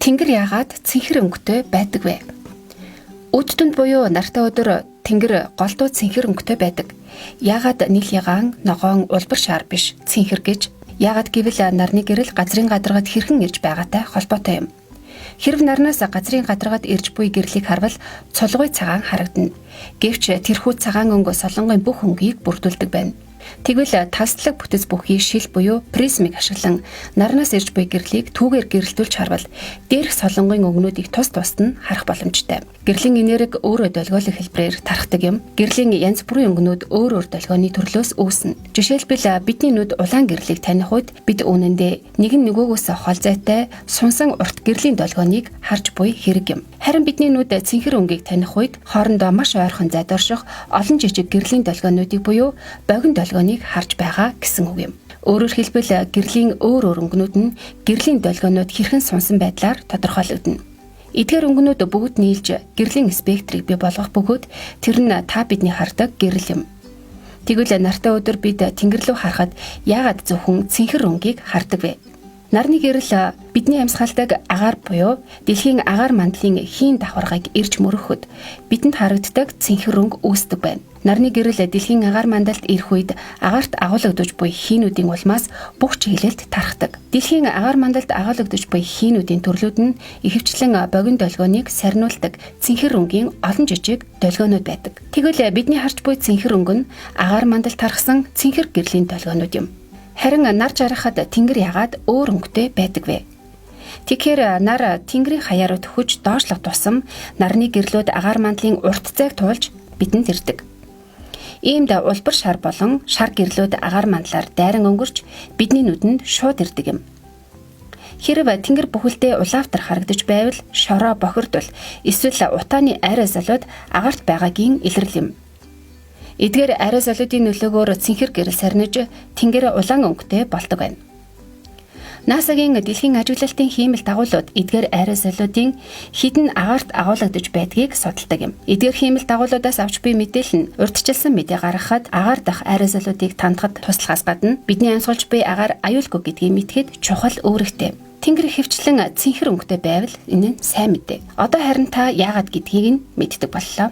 Тэнгэр яагаад цэнхэр өнгөтэй байдаг вэ? Үд түнд буюу нартай өдөр тэнгэр голдуу цэнхэр өнгөтэй байдаг. Яагаад нийл ягаан, ногоон, улбар шар биш цэнхэр гэж? Яагаад гэвэл нарны гэрэл газрын гадаргад хэрхэн ирж байгаатай холбоотой юм. Хэрв нарнаас газрын гадаргад ирж буй гэрлийг харвал цулгуй цагаан харагдана. Гэвч тэрхүү цагаан өнгө солонгын бүх өнгийг бүрдүүлдэг байна. Тэгвэл талслаг бүтэц бүхий шил буюу призмыг ашиглан нарнаас ирж буй гэрлийг түүгээр гэрэлтүүлж харвал дээрх солонгын өнгөнүүдийг тус тусад нь харах боломжтой. Гэрлийн энерги өөрөө долгиолог хэлбэрээр тархдаг юм. Гэрлийн янз бүрийн өнгөнүүд өөр өөр долгионы төрлөөс үүснэ. Жишээлбэл, бидний нүд улаан гэрлийг таних үед бид үүнэндээ нэг нь нөгөөгөөс хол зайтай сунсан урт гэрлийн долгионыг харж буй хэрэг юм. Харин бидний нүд цэнхэр өнгийг таних үед хоорондоо маш ойрхон зайд орших олон жижиг гэрлийн долгионуудыг буюу богино долгионыг харж байгаа гэсэн үг юм. Өөрөөр хэлбэл, гэрлийн өөр өөр өнгөнүүд нь гэрлийн долгионууд хэрхэн сунсан байдлаар тодорхойлогдоно. Эдгээр өнгөнүүд бүгд нийлж гэрлийн спектрийг бий болгох бөгөөд тэр нь та бидний хардаг гэрэл юм. Тэгвэл нартай өдөр бид тэнгэр рүү харахад яагаад зөвхөн цэнхэр өнгийг хардаг вэ? Нарны гэрэл бидний амьсгалдаг агаар буюу дэлхийн агаар мандлын хийн давхаргыг ирж мөрөхөд бидэнд харагддаг цэнхэр өнгө үүсдэг байна. Нарны гэрэл дэлхийн агаар мандалд ирэх үед агаарт агуулгадж буй хийнүүдийн улмаас бүх чиглэлд тархдаг. Дэлхийн агаар мандалд агуулгадж буй хийнүүдийн төрлүүд нь ихэвчлэн богино долгионыг сарниулдаг цэнхэр өнгийн олон жижиг долгионууд байдаг. Тэгвэл бидний харж буй цэнхэр өнгө нь агаар мандалд тархсан цэнхэр гэрлийн долгионууд юм. Харин нар жаргахад тэнгэр ягаад өөр өнгөтэй байдаг вэ? Тэгэхээр нар тэнгэрийн хаяар руу төхөж доошлох тусам нарны гэрлүүд агаар мандлын урт зайг туулж бидэнд ирдэг. Иймд улбар шар болон шар гэрлүүд агаар мандлаар дайран өнгөрч бидний нүдэнд шууд ирдэг юм. Хэрв тэнгэр бүхэлдээ улаавтар харагдаж байвал шороо бохирдвол эсвэл утааны аэрозолууд агаарт байгаагийн илрэл юм. Эдгээр аэрозолуудын нөлөөгөөр цэнхэр гэрэл сарниж тэнгэр улаан өнгөтэй болдог байна. НАСА-гийн дэлхийн ажиглалтын хиймэл дагуулууд эдгээр аэрозолуудын хэдэн агаарт агуулгадаж байдгийг судалдаг юм. Эдгээр хиймэл дагуулуудаас авч буй мэдээлэл нь урьдчилсан мэдээ гаргахад, агаар дахь аэрозолуудыг тандахад туслахаас гадна бидний амьсгалж буй агаар аюулгүй гэдгийг мэдэхэд чухал үүрэгтэй. Тэнгэр ихэвчлэн цэнхэр өнгөтэй байвал энэ нь сайн мэдээ. Одоо харин та яагаад гэдгийг нь мэддэг боллоо.